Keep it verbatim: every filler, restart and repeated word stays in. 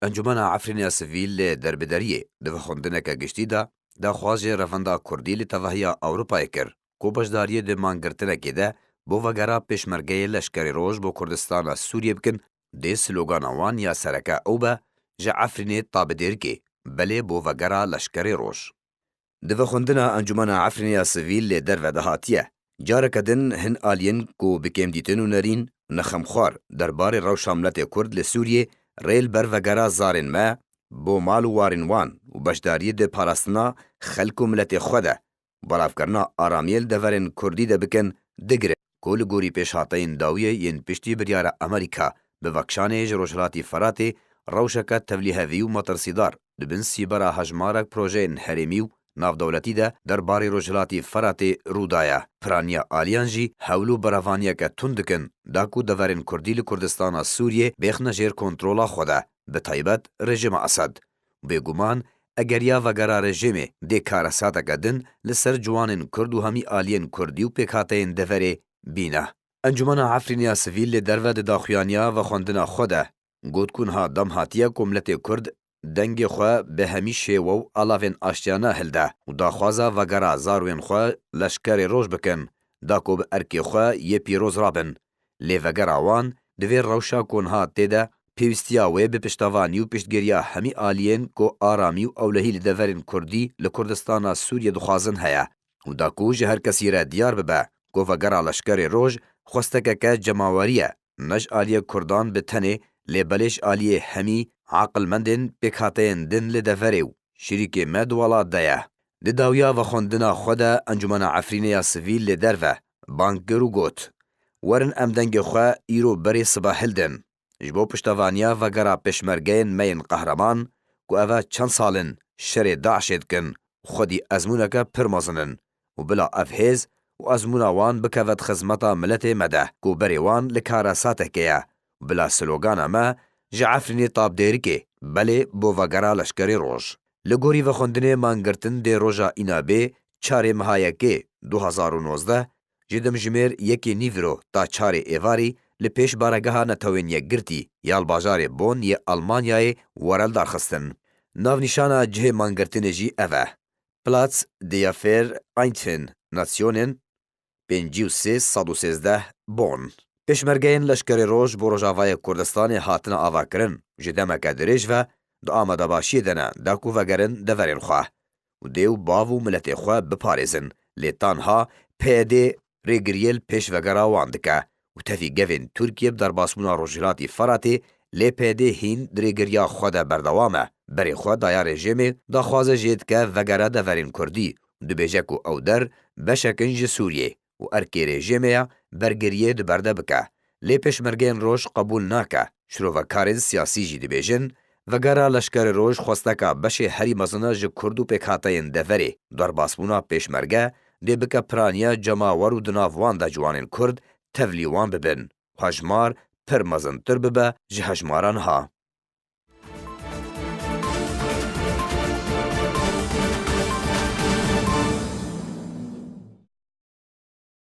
Encûmena Efrînê ya Sivîl lê Derbideriyê di vexwendineke giştî de daxwaz ji Revenda Kurdî li tevahiya Ewropayê kir ku beşdariyê di mangirtinekê de bo vegera Pêşmergeyê Leşkerê Roj bo Kurdistana Sûriyê bikin, dê slogana wan ya sereke ew be, ji Efrînê ta bi Dêrikê, belê bo vegera Leşkerê Roj. Di vexwendina Encûmena Efrînê ya Sivîl lê derve de hatiye. Careke din hin aliyên ku bi kêmdîtin û nerîn, nexemxwar derbarê rewşa miletê Kurd li Sûriyê rê li ber vegera zarên me, bo mal û warên wan û beşdariyê di parastina xelk û miletê xwe de, belavkirina aramiyê li deverên Kurdî de bikin, digirin ku li gorî pêşhateyên dawiyê yên piştî biryara Amerîka bi vekşanê ji Rojhilatî Feratê rewşeke tevlîhevî û metirsîdar di bin sîbera hejmarek projeyên herêmî û navdewletî de derbarê Rojhilatî Feratê rû daye. Piraniya aliyan jî hewl û berevaniyeke tund dikin da ku deverên Kurdî li Kurdistana Sûriyê bêxine jêr kontrola xwe de, bi taybet rejîma Esed. Bêguman, egeriya vegera rejîmê dê karesateke din li ser ciwanên Kurd û hemî aliyên Kurdî û pêkhateyên deverê bîne. Encûmena Efrînê ya Sivîl lê derve di daxuyaniya vexwendina xwe de got ku niha dem hatiye ku miletê Kurd dengê xwe bi hemî şêwe û alavên aştiyane hilde û daxwaza vegera zarwên xwe Leşkerê Roj bikin, da ku bi erkê xwe yê pîroz rabin. Lê vegera wan di vê rewşa ku niha tê de pêwîstiya wê bi piştevanî û piştgiriya hemî aliyên ku aramî û ewlehî li deverên Kurdî li Kurdistana Sûriyê dixwazin heye û da ku ji her kesî re diyar bibe ku vegera Leşkerê Roj xwestekeke cemawerî ye, ne ji aliyê Kurdan bi tenê, lê belê ji aliyê hemî aqilmendên pêkhateyên din li deverê û şirîkê me di welat de ye. Di dawiya vexwendina xwe de Encûmena Efrînê ya Sivîl lê derve bang kir û got, Werin em dengê xwe îro berê sibe hildin. Ji bo piştevaniya vegera pêşmergeyên me yên qehreman ku eve çend sal in şerê DAIŞê dikin, xwedî ezmûneke pir mezin in û bila ev hêz û ezmûna wan bikeve di xizmeta miletê me de ku berê wan li karesatekê ye û bila slogana me ji Efrînê ta bi Dêrikê, belê bo vegera Leşkerê Roj. Li gorî vexwendinê mangirtin dê roja Înabê çarê meha yekê du hezar û nozdeh ji dimjimêr yekê nîvro ta çarê êvarî li pêş Baregeha Netewên Yekgirtî ya li bajarê Bonn yê Almanyayê were lidarxistin. Navnîşana cihê mangirtinê jî ev e, Platz der Vereinten Nationen pêncî û sê sed û sêzdeh Bonn. Pêşmergeyên Leşkerê Roj bo Rojavayê Kurdistanê hatine avakirin, ji demeke dirêj ve di amadebaşiyê de ne da ku vegerin deverên xwe û dê û bav û miletê xwe biparêzin, lê tanha PYD rêgiriyê li pêş vegera wan dike û tevî gevên Tirkiye bi derbasbûna Rojhilatî Feratê lê PYD hîn di rêgiriya xwe de berdewam e. Berê xwe daye rejîmê, daxwaze jê dike vegere deverên Kurdî û dibêje ku ew der beşek in ji Sûriyê û erkê rejîmê ye, bergiriyê di ber de bike. Lê Pêşmergeyên Roj qebûl nake. Şirovekarên siyasî jî dibêjin, vegera Leşkerê Roj xwesteka beşê herî mezin e ji Kurd û pêkhateyên deverê. Derbasbûna Pêşmerge dê bike piraniya cemawer û di nav wan de ciwanên Kurd tevlî wan bibin û hejmar pir mezintir bibe ji hejmara niha.